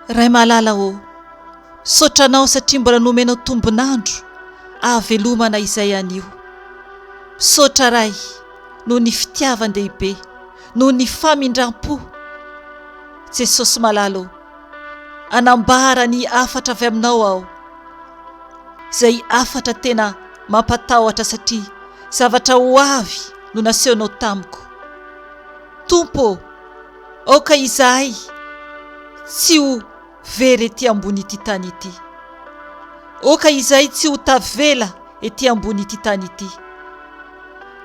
Ray malala ô, misaotra Anao satria mbola nomenao tombon'andro ahavelomana izay anio. Misaotra Ray noho ny fitiavan-dehibe, noho ny famindram-po. Jesosy malala ô, anambara ny hafatra avy Aminao aho, izay hafatra tena mampatahotra satria zavatra ho avy no nasehonao tamiko. Tompo ô, aoka izahay tsy ho very ety ambony ity tany ity. Aoka izahay tsy ho tavela ety ambony ity tany ity.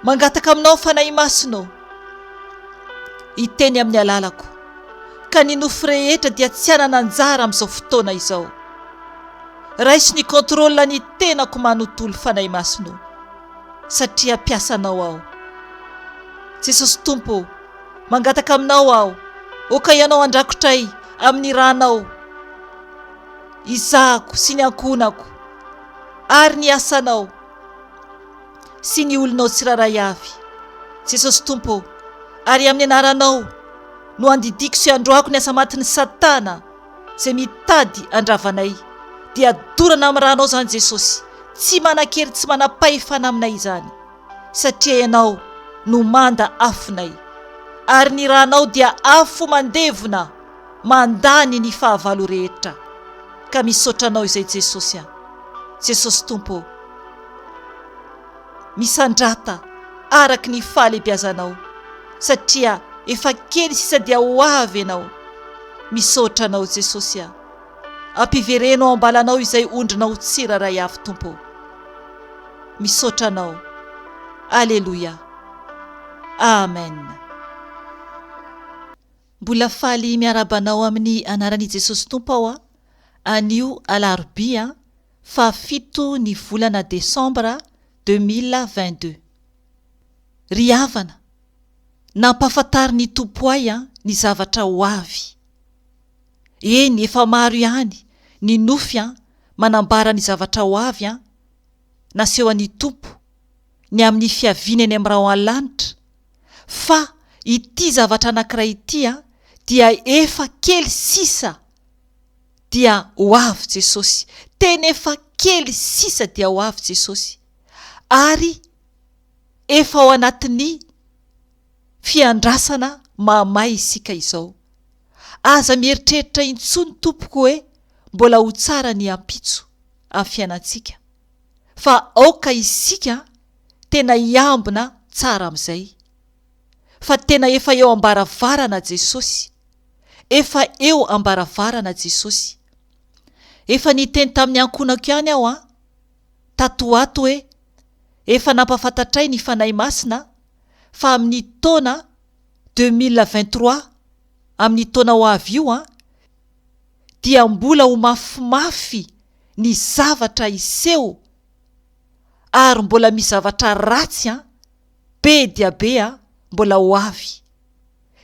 Mangataka aminao Fanahy Masina ô, hiteny amin'ny alalako, ka ny nofo rehetra dia tsy hanana anjara amin'izao fotoana izao. Raiso ny contrôle ny tenako manontolo Fanahy Masina ô, satria mpiasanao aho. Jesosy Tompo ô, mangataka aminao aho, aoka Ianao handrakotra ahy amin'ny ranao, izahako sy ny ankohonako ary ny asanao sy ny olonao tsirairay avy. Jesosy Tompo ô, ary amin'ny anaranao no andidiako sy androako ny asa matin'i Satana izay mitady handravanay, dia dorana amin'ny ranao izany Jesosy, tsy manan-kery tsy manam-pahefana aminay izany. satria Ianao no manda afonay, ary ny ranao dia afo mandevona mandany ny fahavalo rehetra, ka misaotra Anao izay Jesosy a! Jesosy Tompo ô! Misandrata araky ny fahalebiazanao, satria efa kely sisa dia ho avy Ianao, misaotra Anao Jesosy a! Ampivereno ao am-balanao izay ondrinao tsirairay avy Tompo ô! Misaotra Anao. Aleloia. Amen. Mbola faly miarahaba anao amin'ny anaran'i Jesosy Tompo aho anio alarobia fahafito ny volana desambra 2022. Ry havana, nampahafantarin'ny Tompo ahy ny zavatra ho avy. Eny, efa maro ihany ny nofy manambara ny zavatra ho avy nasehon'ny Tompo ny amin'ny fiaviany eny amin'ny rahona lanitra, fa ity zavatra anankiray ity dia efa kely sisa dia ho avy Jesosy, tena efa kely sisa dia ho avy Jesosy, ary efa ao anatin'ny fiandrasana mahamay isika izao. Aza mieritreritra intsony tompoko hoe mbola ho tsara ny ampitso amin'ny fiainantsika fa aoka isika tena hiambina tsara amin'izay fa tena efa eo ambaravarana Jesosy, efa eo ambaravarana Jesosy. Efa niteny tamin'ny ankohonako ihany aho an, tato ho ato hoe efa nampafantatray ny Fanahy Masina fa amin'ny taona 2023 amin'ny taona ho avy io an, dia mbola ho mafimafy ny zavatra hiseho ary mbola misy zavatra ratsy an, be dia be an, mbola ho avy.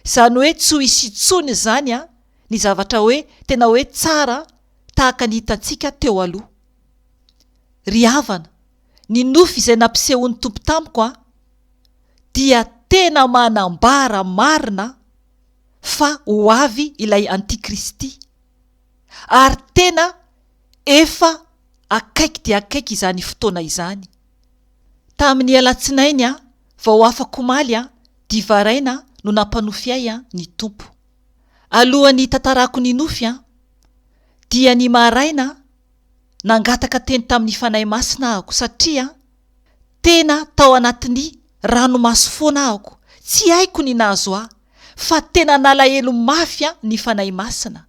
Izany hoe tsy ho hisy intsony izany an, ny zavatra hoe tena hoe tsara tahaka ny hitantsika teo aloha. Ry havana, ny nofy izay nampisehoan'ny Tompo tamiko an, dia tena manambara marina fa ho avy ilay antikristy ary tena efa akaiky dia akaiky izany fotoana izany. Tamin'ny alatsinainy aho vao afak'omaly aho divaraina no nampanofy ahy ny Tompo. Alohan'ny hitantarako ny nofy aho dia ny maraina nangataka teny tamin'ny Fanahy Masina ahako satria Tena tao anatin'ny ranomaso foana ahako, tsy haiko ny nahazo ahy, fa tena nalahelo mafy an ny Fanahy Masina.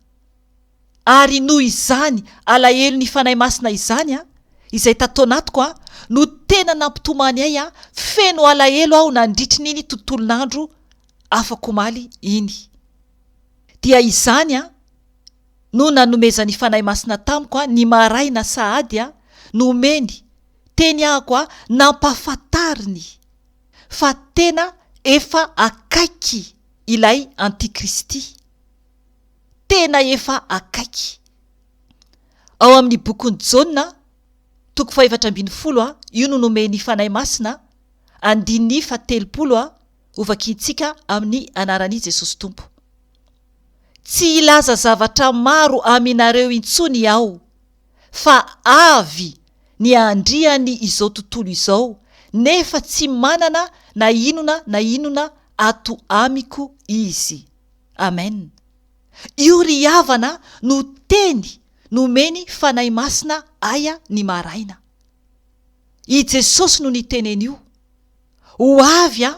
Ary noho izany alahelo ny Fanahy Masina izany an, izay tato anatiko an, no tena nampitomany ahy an, feno alahelo aho nandritrin'iny tontolon'andro afak'omaly iny. Dia izany an, no nanomezan'ny Fanahy Masina tamiko an, ny maraina sahady an, nomeny teny ahako a nampahafantariny fa tena efa akaiky ilay antikristy. Tena efa akaiky. Ao amin'ny bokin'i Jaona, toko fahefatra 14 a, io no nomen'ny Fanahy Masina, andininy fahatelopolo a, hovakintsika amin'ny anaran'i Jesosy Tompo. Tsy hilaza zavatra maro aminareo intsony Aho, fa avy ny andriany izao tontolo izao, nefa tsy manana na inona na inona ato amiko izy. Amen. Io ry havana no teny nomeny Fanahy Masina ahy ny maraina. I Jesosy no niteny an'io. Ho avy an,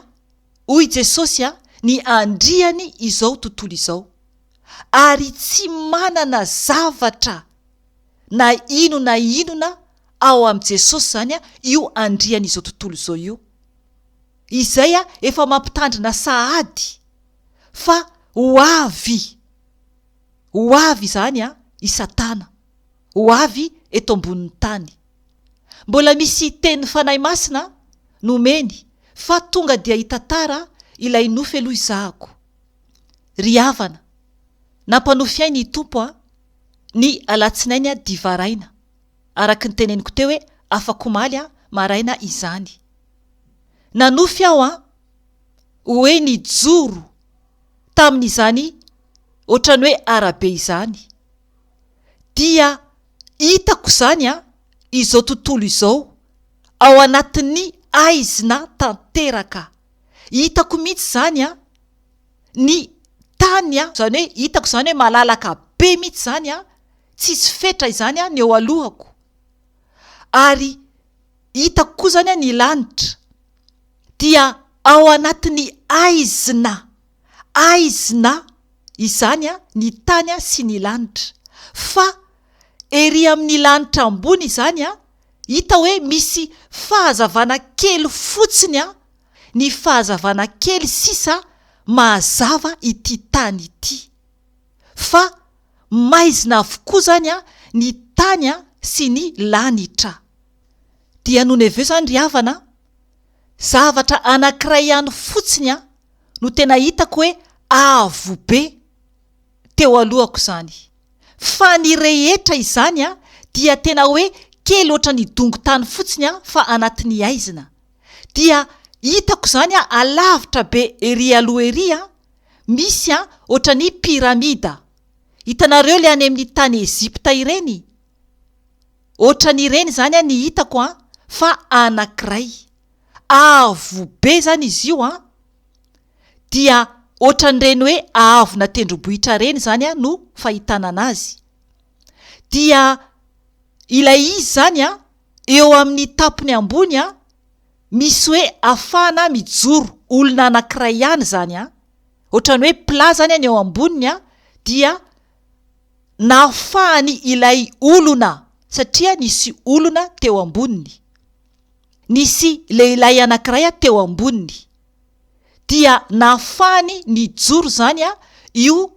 hoy Jesosy an, ny andriany izao tontolo izao. Ary tsy manana zavatra na inona inona ao amin'i Jesosy izany io andrian'izao tontolo izao io. Izay efa mampitandrina sahady fa ho avy, ho avy izany i Satana, ho avy eto ambonin'ny tany. Mbola misy tenin'ny Fanahy Masina nomeny fa tonga dia hitantara ilay nofy aloha izahako. Ry havana, nampanofy ahy ny Tompo a, ny alatsinainy a divaraina, araka ny teneniko teo hoe afak'omaly a maraina izany. Nanofy aho an, hoe nijoro tamin'izany ohatran'ny hoe arabe izany. Dia hitako izany an, izao tontolo izao, ao anatin'ny haizina tanteraka. Hitako mihitsy izany an, ny tany an, izany hoe hitako izany hoe malalaka be mihitsy izany an, tsisy fetra izany an ny eo alohako. Ary hitako koa izany an ny lanitra, dia ao anatin'ny haizina, haizina izany an ny tany an sy ny lanitra. Fa ery amin'ny lanitra ambony izany an, hita hoe misy fahazavana kely fotsiny an, ny fahazavana kely sisa mahazava ity tany ity. Fa maizina avokoa izany an ny tany an sy ny lanitra. Dia nony avy eo izany ry havana an, zavatra anankiray ihany fotsiny an no tena hitako hoe avo be teo alohako izany. Fa ny rehetra izany an dia tena hoe kely ohatran'ny dongon-tany fotsiny an fa anatin'ny haizina. Dia hitako izany an alavitra be ery aloha ery an, misy an ohatran'ny pyramida. Hitanareo le any amin'ny tany Egypta ireny? Ohatran'ireny izany an ny hitako an fa anankiray. Avo be izany izy io an, dia ohatran'ireny hoe ahavona tendrombohitra ireny izany an no fahitana anazy. Dia ilay izy izany an, eo amin'ny tampony ambony an, misy hoe afahana mijoro olona anankiray ihany izany an, ohatran'ny hoe plat izany an ny eo amboniny an, dia nahafahany ilay olona satria nisy olona teo amboniny. Nisy lehilahy anankiray teo amboniny. Dia nahafahany nijoro izany io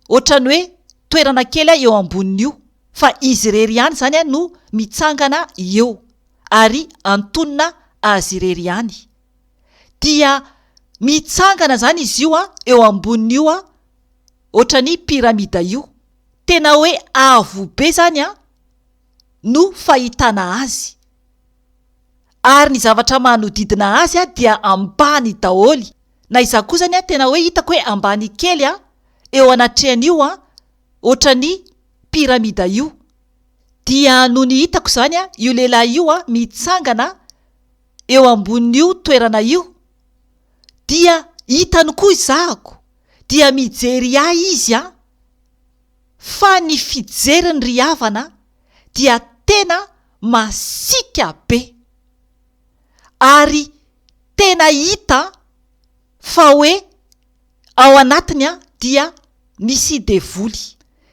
ohatran'ny hoe toerana kely eo amboniny io fa izy irery ihany izany no mitsangana eo ary antonona azy irery ihany. Dia mitsangana izany izy io eo ambonin'io ohatran'ny pyramida io. Tena hoe avo be izany an no fahitana azy. Ary ny zavatra manodidina azy an dia ambany daholo. Na izaho koa izany an tena hoe hitako hoe ambany kely an eo anatrehan'io an ohatran'ny pyramida io. Dia nony hitako izany an io lehilahy io an mitsangana eo ambonin'io toerana io dia hitany koa izahako dia mijery ahy izy an, fa ny fijeriny ry havana dia tena masiaka be, ary tena hita fa hoe ao anatiny an dia misy devoly,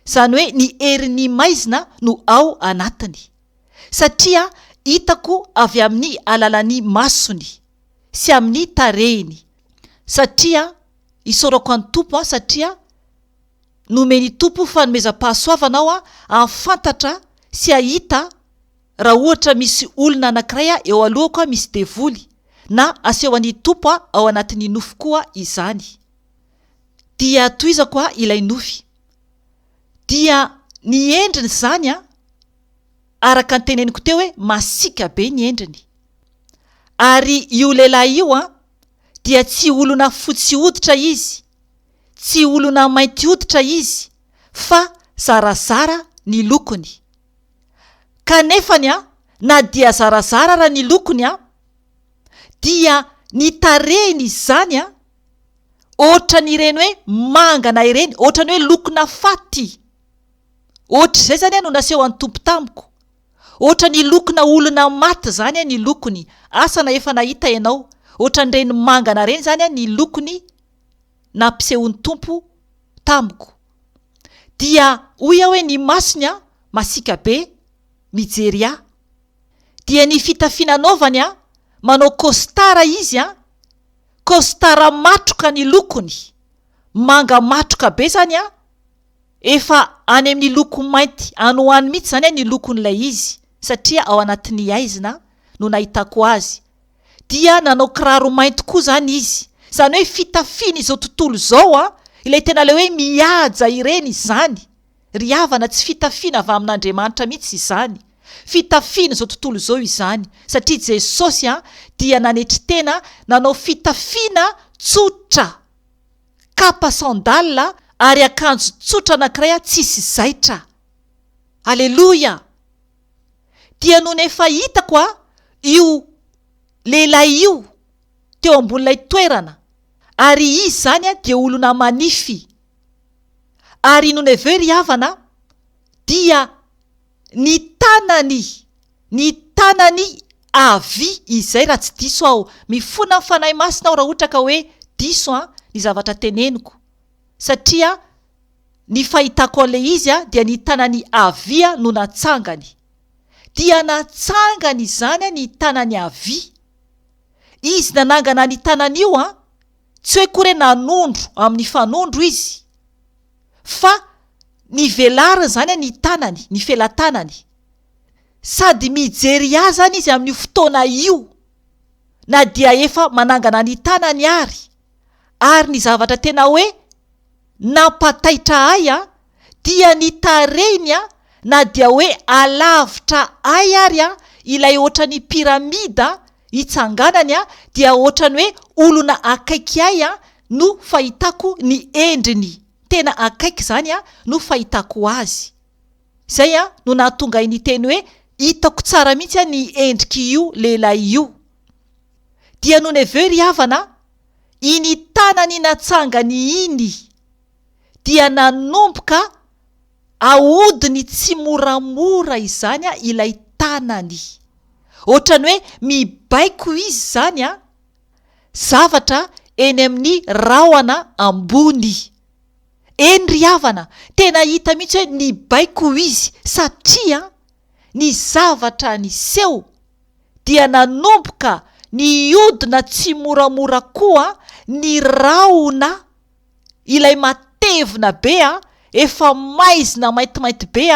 izany hoe ny herin'ny maizina no ao anatiny, satria hitako avy amin'ny alalan'ny masony sy amin'ny tarehiny, satria Isaorako an'i Tompo aho satria nomen'i Tompo fanomezam-pahasoavana aho hahafantatra sy hahita raha ohatra misy olona anankiray eo alohako misy devoly na asehon'i Tompo ao anatin'ny nofy koa izany. Dia tohizako ilay nofy. Dia ny endriny izany araka ny teneniko teo hoe masiaka be ny endriny. Ary io lehilahy io dia tsy olona fotsy hoditra izy, Tsy olona mainty hoditra izy fa zarazara ny lokony. Kanefany an, na dia zarazara ara ny lokony an, dia ny tarehiny izany an, ohatran'ireny hoe mangana ireny, ohatran'ny hoe lokona faty. Ohatr'izay izany an no nasehon'ny Tompo tamiko. Ohatran'ny lokona olona maty izany ny lokony, asa na efa nahita ianao, ohatran'ireny mangana ireny izany ny lokony nampisehoan'ny Tompo tamiko. Dia hoy aho hoe ny masony an, masiaka be mijery ahy. Dia ny fitafiana anaovany an, manao costard izy an, costard matroka ny lokony, manga matroka be izany an, Efa any amin'ny loko mainty any ho any mihitsy izany ny lokon'ilay izy satria ao anatin'ny haizina no nahitako azy. Dia nanao kiraro mainty koa izany izy. Izany hoe fitafian'izao tontolo izao an, ilay tena ilay hoe mihaja ireny izany. Ry havana, tsy fitafiana avy amin'Andriamanitra mihitsy izany. Fitafian'izao tontolo izao izany. Satria Jesosy an, dia nanetry tena nanao fitafiana tsotra. Kapa sandal ary akanjo tsotra anankiray tsisy zaitra. Aleloia! Dia nony efa hitako a io lehilahy io teo ambonin'ilay toerana, ary izy izany dia olona manify. Ary nony avy eo ry havana dia ny tanany Ny tanany havia izay raha tsy diso aho. Mifona amin'ny Fanahy Masina aho raha ohatra ka hoe diso an ny zavatra teneniko. Satria ny fahitako an'ilay izy an dia ny tanany havia no natsangany. Dia natsangany izany ny tanany havia. Izy nanangana ny tanany io an, tsy hoe akory hoe nanondro amin'ny fanondro izy. Fa nivelariny izany ny tanany, ny felatanany. Sady mijery ahy zany izy amin'io fotoana io na dia efa manangana ny tanany ary, ary ny zavatra tena hoe nampataitra ahy an, dia ny tarehiny an, na dia hoe alavitra ahy ary an, ilay ohatran'ny pyramide itsanganany an, dia ohatran'ny hoe olona akaiky ahy an no fahitako ny endriny, tena akaiky zany an no fahitako azy. Izay no nahatonga ahy niteny hoe hitako tsara mihitsy ny endrik'io lehilahy io. Dia nony avy eo ry havana a, iny tanany natsangany iny dia nanomboka ahodiny tsimoramora izany ilay tanany. Ohatran'ny hoe mibaiko izy izany zavatra eny amin'ny rahona ambony. Eny ry havana, tena hita mihitsy hoe nibaiko izy satria ny zavatra niseho dia nanomboka nihodina tsimoramora koa ny rahona ilay matevina be efa maizina maintimainty be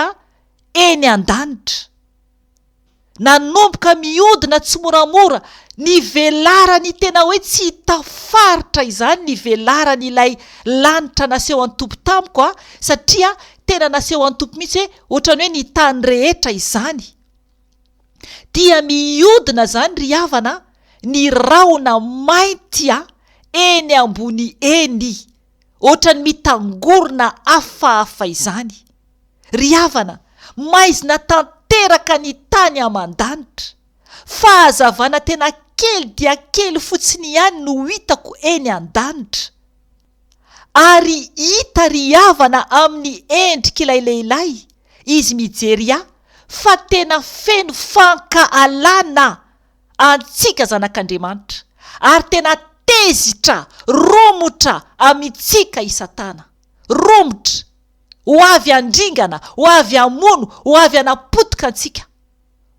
eny an-danitra. Nanomboka mihodina tsimoramora ny velarany tena hoe tsy hita faritra izany ny velaran'ilay lanitra naseho an'i Tompo tamiko a, satria tena naseho an'i Tompo mihitsy hoe ohatran'ny hoe ny tany rehetra izany. Dia mihodina izany ry havana a, ny rahona mainty a, eny ambony eny, ohatran'ny mitangorona hafahafa izany. Ry havana, maizina tanteraka ny tany aman-danitra. Fahazavana tena kely dia kely fotsiny ihany no hitako eny an-danitra. Ary hita ry havana amin'ny endrik'ilay lehilahy, izy mijery ahy, fa tena feno fankahalana antsika zanak'Andriamanitra, ary tena tezitra, romotra amintsika i Satana. Romotra! Ho avy handringana, ho avy hamono, ho avy hanapotika antsika,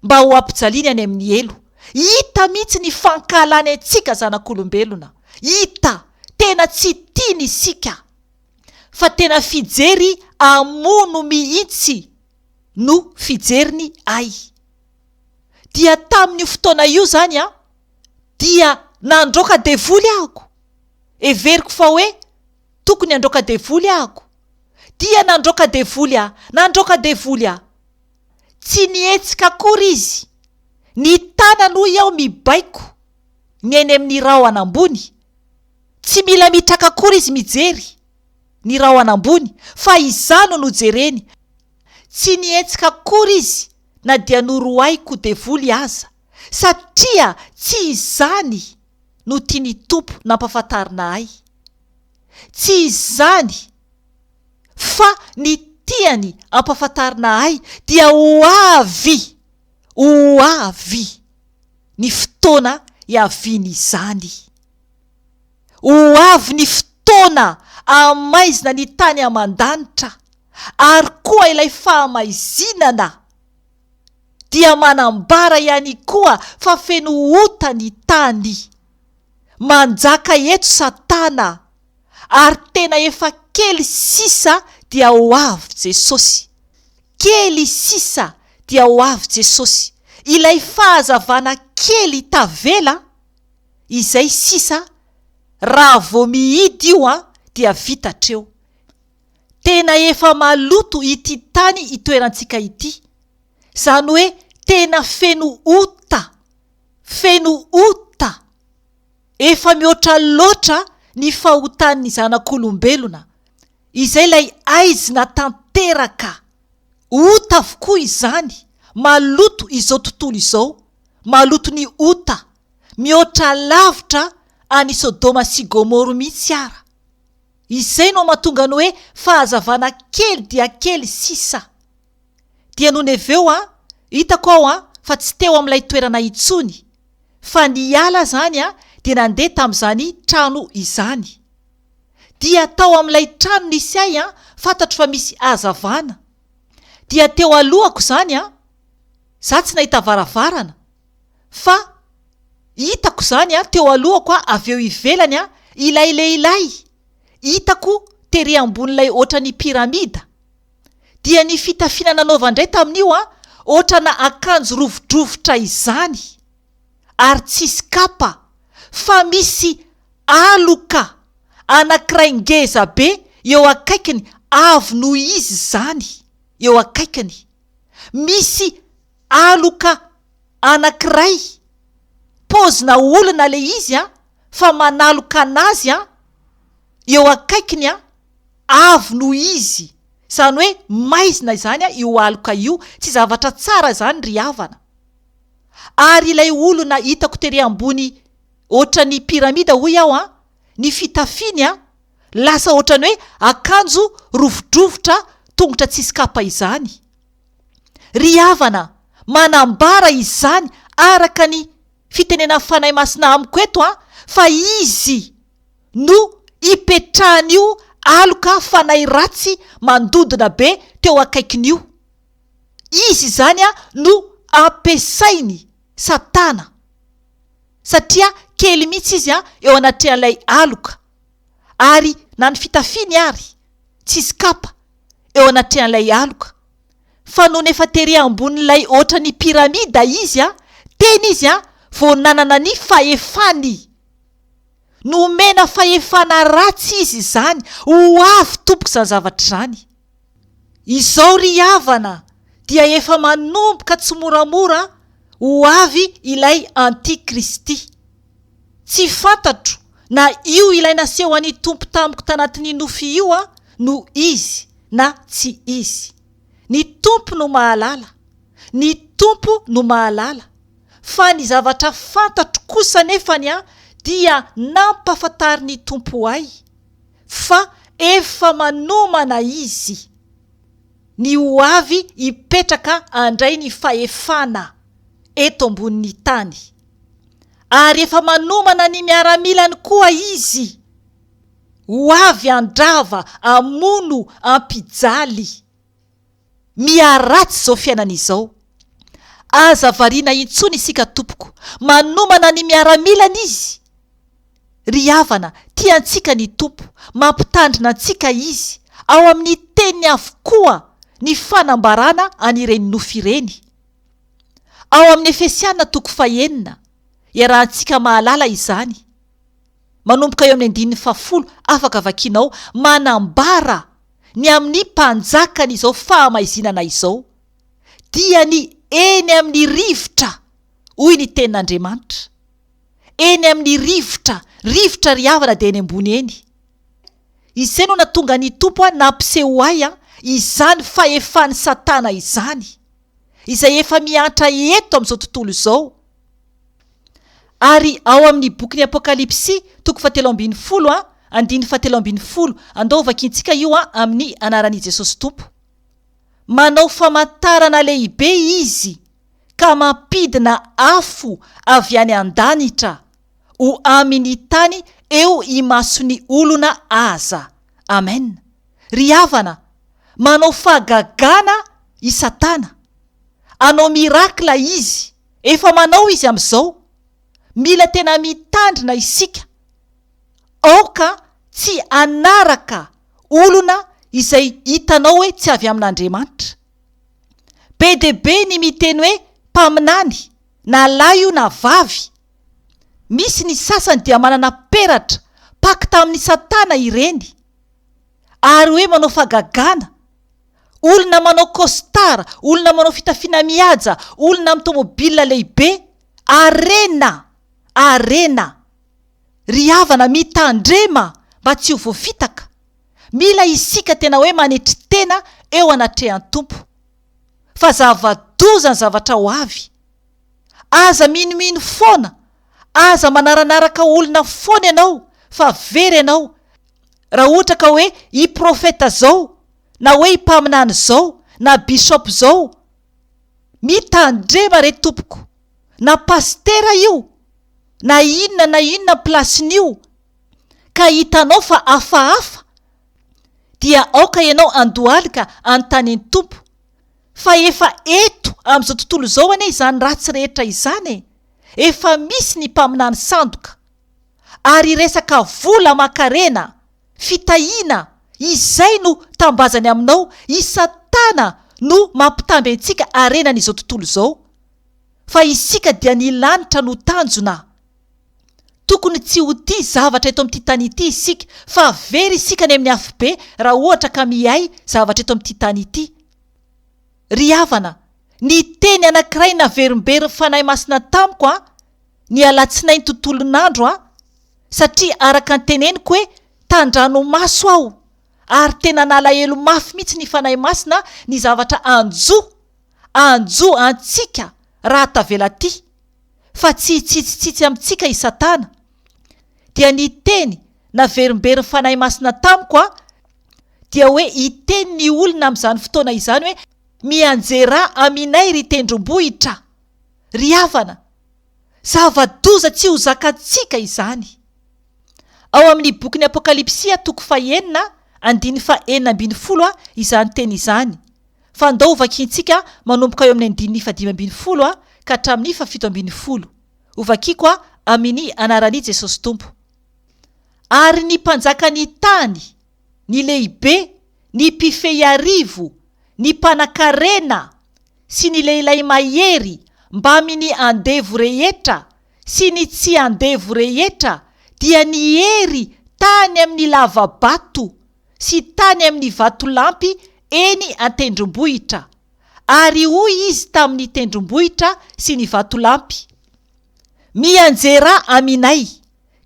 mba ho ampijaliany any amin'ny helo. Hita mihitsy ny fankahalany antsika zanak'olombelona. Hita! Tena tsy tiany isika. Fa tena fijery hamono mihitsy no fijeriny ahy. Dia tamin'io fotoana io izany an, dia nandroaka devoly ahako. Heveriko fa hoe Tokony handroaka devoly ahako. Dia nandroaka devoly aho, nandroaka devoly aho. Tsy nihetsika akory izy. Ny tanany hoy aho mibaiko ny eny amin'ny rahona ambony. Tsy mila mitraka akory izy mijery. ny rahona ambony, fa izaho no nojereny. Tsy nihetsika akory izy na dia noroahiko devoly aza, satria tsy izany no tian'ny Tompo nampahafantarina ahy. Tsy izany fa ny tiany ampahafantarina ahy dia ho avy, ho avy ny fotoana hiavian'izany. Ho avy ny fotoana hahamaizina ny tany aman-danitra, ary koa ilay fahamaizinana dia manambara ihany koa fa feno ota ny tany. Manjaka eto Satana, ary tena efa kely sisa dia ho avy Jesosy. Kely sisa dia ho avy Jesosy. Ilay fahazavana kely tavela izay sisa raha vao mihidy io an dia vita hatreo. Tena efa maloto ity tany itoerantsika ity. Izany hoe tena feno ota. Feno ota. Efa mihoatra loatra ny fahotan'ny zanak'olombelona. Izay ilay aizina tanteraka. Ota avokoa izany. Maloto izao tontolo izao. Maloto ny ota. Mihoatra lavitra an'i Sodoma sy Gomoro mihitsy ara. Izay no mahatonga ny hoe fahazavana kely dia kely sisa. Dia nony avy eo an, hitako aho an, fa tsy teo amin'ilay toerana intsony, fa niala izany an, dia nandeha tamin'izany trano izany. Dia tao amin'ilay trano nisy ahy an, fantatro fa misy hazavana. Dia teo alohako izany an, za tsy nahita varavarana, fa hitako izany an, teo alohako an, avy eo ivelany an, ilay lehilahy, hitako tery ambonin'ilay ohatran'ny pyramida. Dia ny fitafiana nanaovany indray tamin'io an, ohatrana akanjo rovidrovitra izany, ary tsisy kapa, fa misy aloka anankiray ngeza be eo akaikiny avo noho izy izany eo akaikiny. Misy aloka anankiray, paozina olona le izy an, fa manaloka anazy an, eo akaikiny an, avo noho izy, izany hoe maizina izany io aloka io, tsy zavatra tsara izany ry havana. Ary ilay olona hitako tery ambony ohatran'ny pyramida hoy aho an, ny fitafiany an, lasa ohatran'ny hoe akanjo rovidrovitra tongotra tsisy kapa izany. Ry havana, manambara izany araka ny fitenenan'ny Fanahy Masina amiko eto an, fa izy no ipetrahan'io aloka fanahy ratsy mandodona be teo akaikiny io. Izy izany no ampiasainy satana satria kely mihitsy izy eo anatrehan'ilay aloka ary na ny fitafiany ary tsisy kapa eo anatrehan'ilay aloka fa nony efa tery ambonin'ilay ohatran'ny pyramida izy teny izy vao nanana ny fahefany. Nomena fahefana ratsy izy izany, ho avy tompoko izany zavatra izany. Izao ry havana dia efa manomboka tsimoramora ho avy ilay anti-kristy. Tsy fantatro na io ilay naseho an'i Tompo tamiko tanatin'ny nofy io no izy na tsy izy. Ny Tompo no mahalala. Ny Tompo no mahalala. Fa ny zavatra fantatro kosa anefany an dia nampafantarin'ny Tompo ahy fa efa manomana Izy ny ho avy hipetraka handray ny fahefana eto ambonin'ny tany. Ary efa manomana ny miaramilany koa Izy ho avy handrava, hamono, hampijaly. Miharatsy izao fiainana izao. Aza variana intsony isika tompoko. Manomana ny miaramilany izy. Ry havana, tia antsika ny Tompo, mampitandrina antsika Izy, ao amin'ny Teniny avokoa ny fanambarana an'ireny nofy ireny. Ao amin'ny Efesiana toko fahenina, iarahantsika mahalala izany, manomboka eo amin'ny andininy fahafolo, afaka vakianao, manambara ny amin'ny mpanjakan'izao fahamaizinana izao, dia ny eny amin'ny rivotra, hoy ny tenin'Andriamanitra. Eny amin'ny rivotra, rivotra ry havana dia eny ambony eny. Izay no natonga ny Tompo ahy nampiseho ahy izany fahefan'i Satana izany, izay efa miantra eto amin'izao tontolo izao. Ary ao amin'ny bokin'ny Apokalypsy, toko fahatelo ambin'ny folo, andininy fahatelo ambin'ny folo, andao hovakintsika io amin'ny anaran'i Jesosy Tompo. Manao famantarana lehibe izy ka mampidina afo avy any an-danitra ho amin'ny tany eo imason'ny olona aza. Amen. Ry havana, manao fahagagana i Satana. Hanao miracle izy. Efa manao izy amin'izao. Mila tena mitandrina isika. Aoka tsy hanaraka olona izay hitanao hoe tsy avy amin'Andriamanitra. Be dia be ny miteny hoe mpaminany, na lahy io na vavy. Misy ny sasany dia manana peratra, pacte amin'i Satana ireny. Ary hoe manao fahagagana. Olona manao costard, olona manao fitafiana mihaja, olona amin'ny tomobile lehibe. Harena! Harena! Ry havana mitandrema mba tsy ho voafitaka. Mila isika tena hoe manetry tena eo anatrehan'ny Tompo. Fa zava-doza ny zavatra ho avy. Aza minomino foana, aza manaranaraka olona foana ianao fa very ianao raha ohatra ka hoe i profeta zao na hoe i mpaminany zao na bishop zao. Mitandrema re tompoko, na pasitera io na inona na inona place-n'io ka hitanao fa hafahafa dia aoka ianao handohalika hanontany ny Tompo fa efa eto amin'izao tontolo izao anie izany ratsy rehetra izany e! Efa misy ny mpaminany sandoka ary resaka vola aman-karena, fitahiana, izay no tambazany aminao, i satana no mampitamby antsika harenan'izao tontolo izao fa isika dia ny lanitra no tanjona. Tokony tsy ho tia zavatra eto amin'ity tany ity isika fa very isika any amin'ny afobe raha ohatra ka mihay zavatra eto amin'ity tany ity. Ry havana, ny teny anankiray naverimberin'ny Fanahy Masina tamiko an, ny alatsinainy tontolon'andro an, satria araka ny teneniko hoe tandranomaso aho ary tena nalahelo mafy mihitsy ny Fanahy Masina ny zavatra hanjo, hanjo antsika raha tavela aty. fa tsy hitsitsitsitsy amintsika i Satana, dia ny teny naverimberin'ny Fanahy Masina tamiko a, dia hoe hiteny ny olona amin'izany fotoana izany hoe mianjerà aminay ry tendrombohitra, ry havana, zava-doza tsy ho zakantsika izany. Ao amin'ny bokin'ny Apokalypsy toko fahenina andininy faha-16 izany teny izany. Fa andao hovakiantsika manomboka eo amin'ny andininy faha-15 ka hatramin'ny faha-17. Hovakiko amin'ny anaran'i Jesosy Tompo. Ary ny mpanjakan'ny tany, ny lehibe, ny mpifehy arivo, ny mpanankarena, sy ny lehilahy mahery, mbamin'ny andevo rehetra sy ny tsy andevo rehetra, dia niery tany amin'ny lava-bato sy tany amin'ny vatolampy eny an-tendrombohitra, ary hoy izy tamin'ny tendrombohitra sy ny vatolampy, Mianjerà aminay,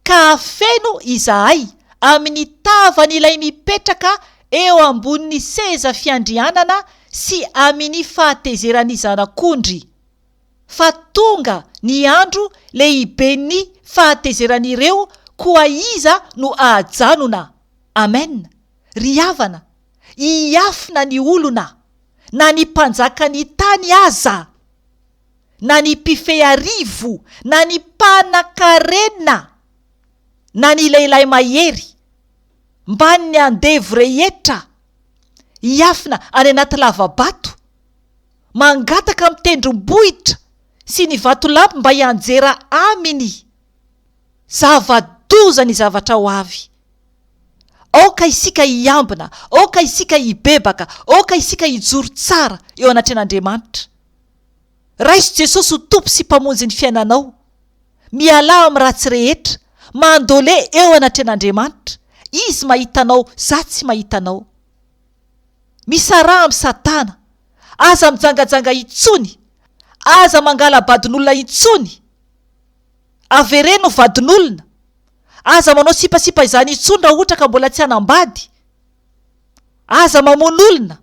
ka hafeno izahay amin'ny tavan'ilay mipetraka eo ambonin'ny seza fiandrianana sy amin'ny fahatezeran'ny Zanak'ondry, fa tonga ny andro lehiben'ny fahatezeran'ireo, koa iza no hahajanona? Amen! Ry havana, hiafina ny olona, na ny mpanjakan'ny tany aza, na ny mpifehy arivo, na ny mpanan-karena, na ny lehilahy mahery, mbanin'ny andevo rehetra, hiafina any anaty lava-bato, mangataka amin'ny tendrombohitra sy ny vatolampy mba hianjera aminy. Zava-doza ny zavatra ho avy. Aoka isika hiambina, aoka isika hibebaka, aoka isika hijoro tsara eo anatrehan'Andriamanitra. Raiso Jesosy ho Tompo sy Mpamonjy ny fiainanao. Mialà amin'ny ratsy rehetra, mandole eo anatrehan'Andriamanitra. Izy mahita anao, za tsy mahita anao. Misaraha amin'i Satana. Aza mijangajanga intsony. Aza mangala-badin'olona intsony. Avereno vadin'olona. Aza manao sipasipa izany intsony raha ohatra ka mbola tsy hanambady. Aza mamono olona.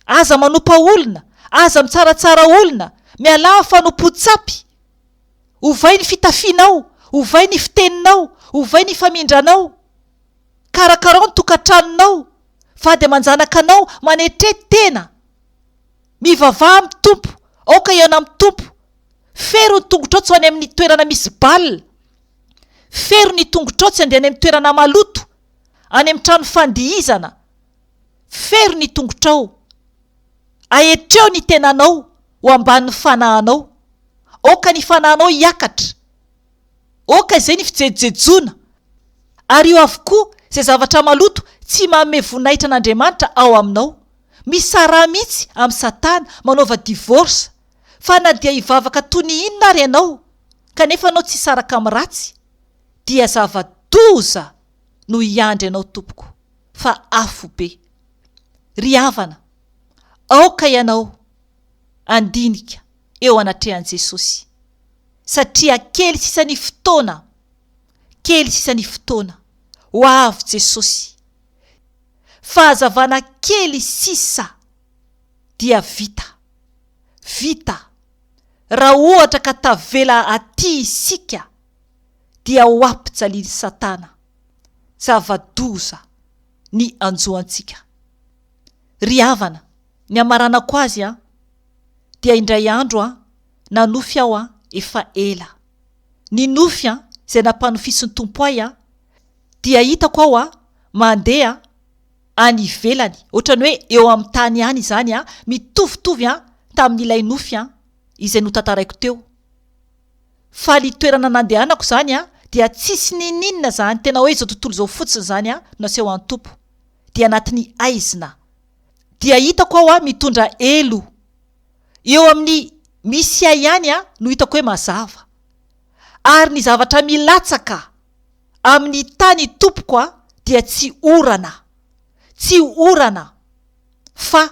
Aza manompa olona. Aza mitsaratsara olona. Mialà amin'ny fanompoan-tsampy. Ovay ny fitafianao. Ovay ny fiteninao. Ovay ny famindranao. Karakarao ny tokantranonao. Vady aman-janakanao. Manetre tena. Mivavaha amin'ny Tompo. Aoka hihaona amin'ny Tompo. Fero ny tongotrao tsy ho any amin'ny toerana misy bal. Fero ny tongotrao tsy handeha any amin'ny toerana maloto, any amin'ny trano fandihizana. Fero ny tongotrao. Aetreo ny tenanao ho ambanin'ny fanahinao. Aoka ny fanahinao hiakatra. Aoka izay ny fijejojejoana. Ario avokoa izay zavatra maloto tsy manome voninahitra an'Andriamanitra ao aminao. Misaraha mihitsy amin'i Satana, manaova divorce. Fa na dia hivavaka toy ny inona ary ianao, kanefa anao tsy hisaraka amin'ny ratsy, dia zava-doza no hiandry anao tompoko, fa afo be. Ry havana, aoka ianao handinika eo anatrehan'i Jesosy, satria kely sisa ny fotoana, kely sisa ny fotoana, ho avy Jesosy. Fahazavana kely sisa dia vita. Vita. Raha ohatra ka tavela aty isika dia ho ampijalian'i Satana. Zava-doza ny hanjo antsika. Ry havana, ny hamaranako azy an, dia indray andro an, nanofy aho an, efa ela. Ny nofy an, izay nampanofisin'ny Tompo ahy an, dia hitako aho an, mandeha any ivelany, ohatran'ny hoe eo amin'ny tany ihany izany an, mitovitovy an tamin'ilay nofy an izay notantaraiko teo. Fa ny toerana nandehanako izany an dia tsisy n'inon'inona izany, tena hoe izao tontolo izao fotsiny izany an no aseho an'ny Tompo. Dia anatin'ny haizina. Dia hitako aho an mitondra elo. Eo amin'ny misy ahy ihany an no hitako hoe mazava. Ary ny zavatra milatsaka amin'ny tany tompoko a dia tsy orana, tsy orana fa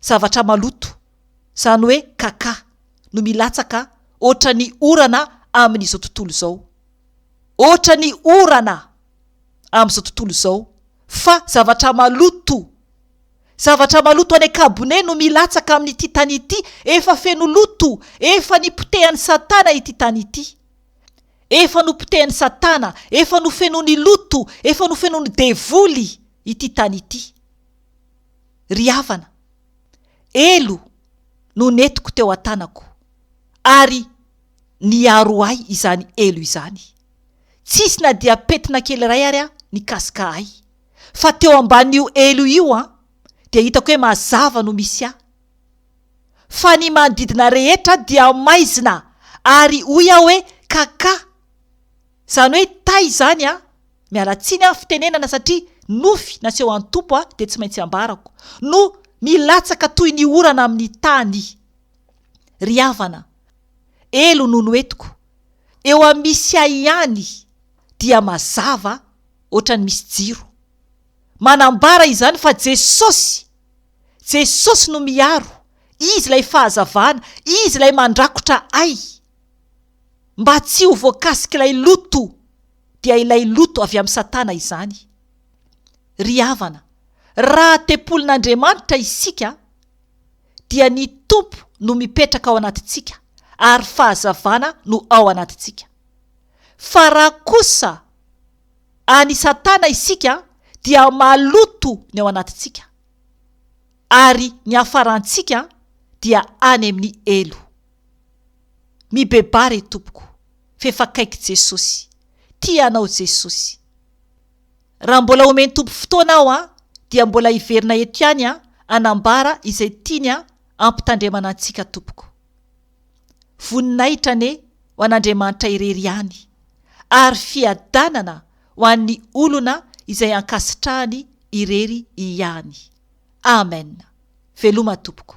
zavatra maloto, zany hoe kaka no milatsaka ohatran'ny orana amin'izao tontolo izao, ohatran'ny orana amin'izao tontolo izao fa zavatra maloto, zavatra maloto any an-kabone no milatsaka amin'ity tany ity, efa feno loto, efa nipotehan'i satana ity tany ity. Efa nopotehin'i Satana, efa nofenoiny loto, efa nofenoiny devoly ity tany ity. Ry havana, elo no nentiko teo an-tanako, ary niaro ahy izany elo izany. Tsisy na dia pentina kely iray ary nikasika ahy. Fa teo ambanin'io elo io an, dia hitako hoe mazava no misy ahy. Fa ny manodidina rehetra dia maizina ary hoy aho hoe kaka. Izany hoe tay izany an, miala tsiny amin'ny fitenenana satria nofy naseho an'i Tompo aho dia tsy maintsy ambarako, no milatsaka toy ny orana amin'ny tany. Ry havana, elo no noentiko. Eo amin'ny misy ahy ihany dia mazava ohatran'ny misy jiro. Manambara izany fa Jesosy Jesosy no miaro, Izy ilay fahazavana, Izy ilay mandrakotra ahy mba tsy ho voakasik'ilay loto, dia ilay loto avy amin'i Satana izany. Ry havana, raha tempolin'Andriamanitra isika, dia ny Tompo no mipetraka ao anatintsika ary fahazavana no ao anatintsika. Fa raha kosa an'i Satana isika dia maloto ny ao anatintsika, ary ny hafarantsika dia any amin'ny helo. Mibebaha re tompoko f'efa akaiky Jesosy. Tia anao Jesosy. Raha mbola omen'ny Tompo fotoana aho an, dia mbola hiverina eto ihany an, hanambara izay tiany hampitandremana antsika tompoko. Voninahitra anie ho an'Andriamanitra irery ihany, ary fiadanana ho an'ny olona izay ankasitrahany irery ihany. Amen. Veloma tompoko.